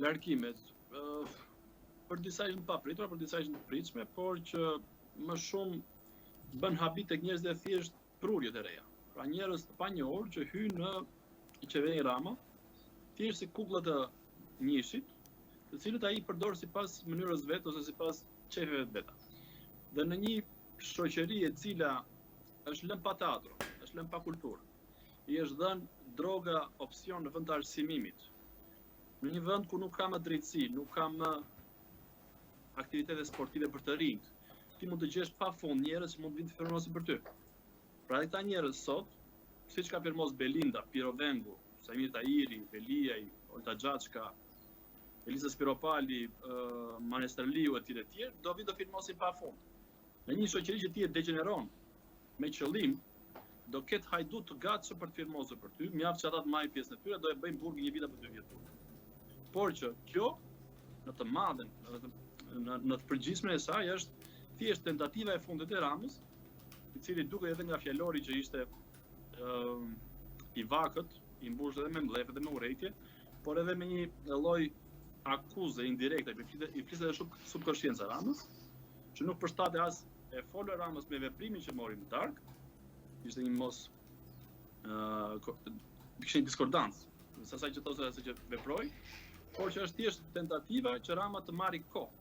Largimet, për disa ishin të papritura, për disa ishin të pritshme, por që më shumë bën habi tek njerëzit e thjeshtë prurjet e reja. Pra, njerëz të panjohur që hyjnë në qeverinë Rama, thjesht si kukulla të njëshit, të cilët ai përdor sipas mënyrës vet ose sipas qejfeve të veta. Dhe në një shoqëri e cila është lënë pa teatro, është lënë pa kulturë, i është dhënë droga opsion në vend të arsimimit. Në një vend ku nuk ka më drejtësi, nuk ka më aktivitete sportive për të rinjt, ti mund të gjesh pa fund njerëz që mund të vinë të firmosin për ty. Pra, këta njerëz sot, siç ka firmos Belinda, Piro Vengu, Saimir Tahiri, Veliaj, Olta Xhaçka, Elisa Spiropali, Manastirliu e tjerë e tjerë, do vinë të firmosin pa fund. Në një shoqëri që ti e degjeneron me qëllim, do ketë hajdut të gatshëm për të firmosur për ty, mjaft që ata të marrin pjesën e tyre, do e bëjnë burgin një vit apo 2 vjet burg. Por që kjo në të madhen, në të përgjithshmen e saj, është thjesht tentativa e fundit e Ramës, i cili duket edhe nga fjalori që ishte i vakët, i mbushur edhe me mllef edhe me urrejtje, por edhe me një lloj akuze indirekte, i fliste edhe shumë subkonscienca Ramës, që nuk përshtate as e folur Ramës me veprimin që mori në darkë, ishte një mos kishte një diskordancë, në asaj që thoshte, asaj që veproi, por që është thjesht tentativa që Rama të marri kohë.